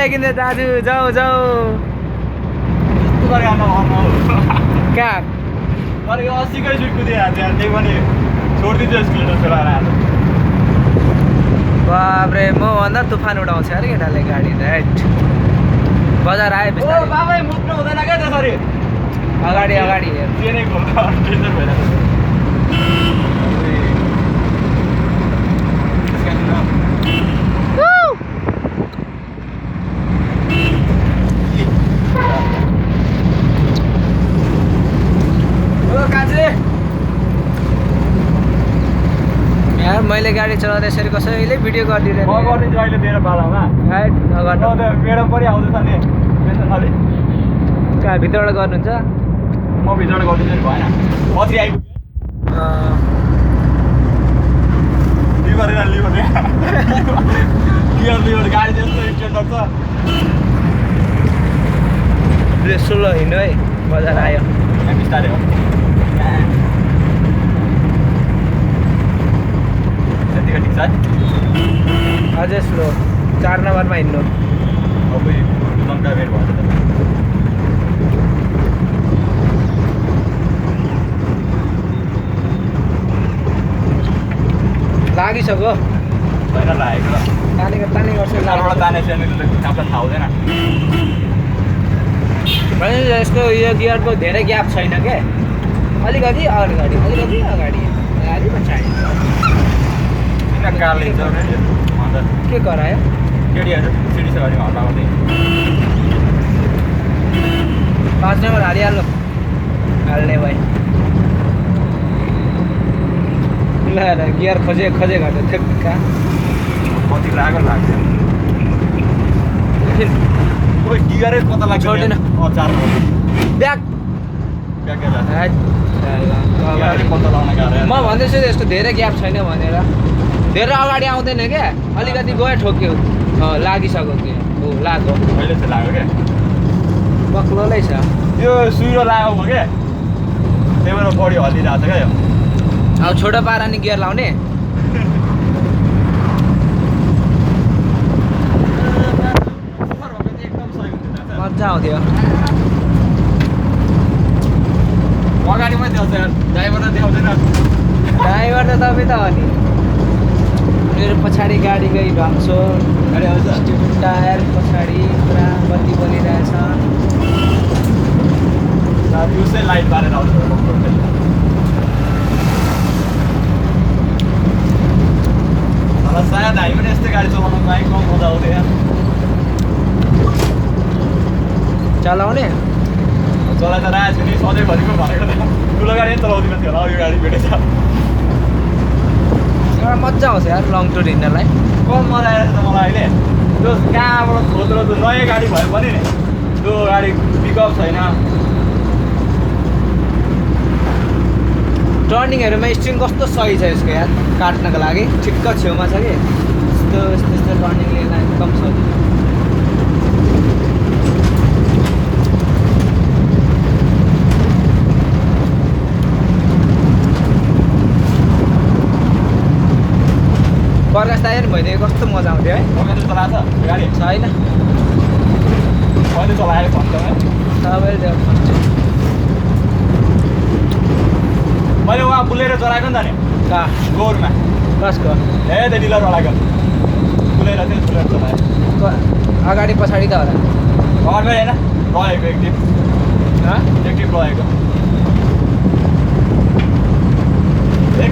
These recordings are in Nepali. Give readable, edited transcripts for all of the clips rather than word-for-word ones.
किन दाजु जाऊ जाऊ कहाँ अरे 80 कै स्पिड कुदिहाल्छ यार त्यही पनि छोडिदिन्छु स्कुटर चलाएर आज बाब्रे म भन्दा तुफान उडाउँछ अरे केटाले गाडी राइट बजार आयो ओ बिस्तारै बाबै मुक्नु हुँदैन क्या त्यसरी अगाडि अगाडि हेर ट्रेनै घुम्दा टेन्सन भइरहेको यार मैले गाडी चलाउँदा यसरी कसैले भिडियो गरिदिँदैन म गरिदिन्छु अहिले मेरो पालामा राइट नगर्नु मेडम पनि आउँदैछ नि टेन्सन अलि कहाँ भित्रबाट गर्नुहुन्छ म भित्रबाट गरिदिन्छु नि भएन पछि आइपुग्यो लिभर लिभर गाडी त्यस्तो स्ट्यान्डर्ड छ स्लो हिँड्नु है बजार आयो यहाँ बिस्तारै हो त्यतिको ठिक छ अझै स्लो 4 नम्बरमा हिँड्नु अब लङ्का भेट भन्छ लागिसक्यो छैन लागेको र ताने गर्छ घरबाट ताने स्यान्डल काप्दा थाहा हुँदैन भने यसको यो गियरको धेरै ग्याप छैन क्या अलिकति अगाडि अगाडि पछाडि किन कार लिन्छ अन्त के गरायो केटीहरू सिडी सवारीमा हल्ला गर्दै 5 नम्बर हालिहाल्नु हाल्ने भाइ ल गियर खोजे घट्यो ठिक्का कति लाग्यो लाग्छ कोही गियरै पत्ता लाग्छ छोड्दैन चार ब्याग पत्ता लगाउन गाह्रो म भन्दैछु यसको धेरै ग्याप छैन भनेर धेरै अगाडि आउँदैन क्या अलिकति गयो ठोक्यो लागिसक्यो कि हो लाग्यो अहिले चाहिँ लाग्यो क्या बक्लोलै छ यो सुइरो लाग्यो भयो क्या त्यही भएर बडी हल्लिरहेको छ क्या यो अब छोटो पारा नि गियर लाउने मजा आउँथ्यो अगाडिमै देखाउँछ ड्राइभर देखाउँदैन ड्राइभर त तपाईँ त हो नि मेरो पछाडि गाडी गई ढङ्सो गाडी आउँछ टायर पछाडि पुरा बत्ती बलिरहेछ उसै लाइट बालेर आउँछ सायद हामी पनि यस्तै गाडी चलाउनु पाएँ कम मजा आउँथ्यो यहाँ चलाउने चलाइ त राखेको छु नि सधैँभरिको भनेको त ठुलो गाडी पनि चलाउँदिनँ थियो होला यो गाडी भेटेछ एउटा मजा आउँछ यार लङ टुर हिँड्नलाई कम मजा आइरहेछ त मलाई अहिले त्यो कहाँबाट खोज्रो त्यो नयाँ गाडी भयो पनि नि त्यो गाडी पिकअप छैन टर्निङहरूमा स्ट्रिङ कस्तो सही छ यसको यार काट्नको लागि ठिक्क छेउमा छ कि यस्तो टर्निङले एकदम सही बर्खास्त आयो नि भइदियो कस्तो मजा आउँथ्यो है तपाईँ चलाएको छ गाडी छैन मैले चलाएको भन्छ सबैले मैले उहाँ बुलेर चलाएको नि त नि कहाँ गोरुमा कसको ए त्यो डिलर चलाएको बुलेर त्यो बुलेर चलाएको अगाडि पछाडि त होला घरमै होइन लगेको एक टिप लगेको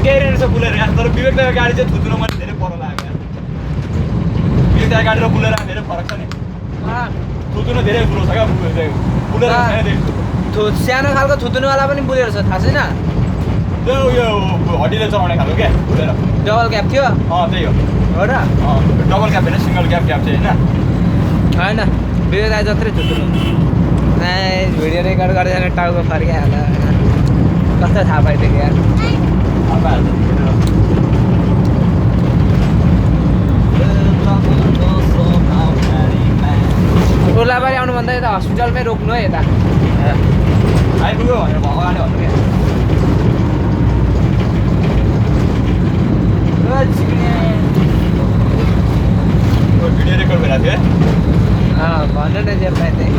केही रहेछ बुलेर यहाँ तर विवेकको गाडी चाहिँ थुत्रो मैले धेरै पर लाग्यो विवेकको गाडी र बुलेर धेरै फरक छ नि थुत्रो धेरै ठुलो छ क्या बुलेर सानो खालको थुत्नुवाला पनि बुलेर छ थाहा छैन त्यो उयो हड्डीले चलाउने खालको क्या बुलेर डबल क्याप थियो त्यही हो र डबल क्याप होइन सिङ्गल क्याप चाहिँ होइन विवेक दाइ जत्रै थुत्नु भिडियो रेकर्ड गर्दै टाउको फर्किहाल्छ कस्तो थाहा पाइदिएको यार ओर्लाबारी आउनुभन्दा यता हस्पिटलमै रोक्नु है यता आइपुग्यो भनेर अगाडि भन्नु क्या भिडियो रेकर्ड भइरहेको थियो भन्नु न त्यसलाई चाहिँ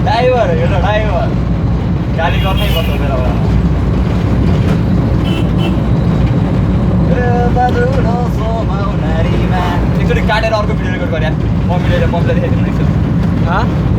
ड्राइभर हेर ड्राइभर गाली गर्नै पर्छ मेरो एकचोटि काटेर अर्को भिडियो रेकर्ड गरे मम्मीले देखाइदिनु एकचोटि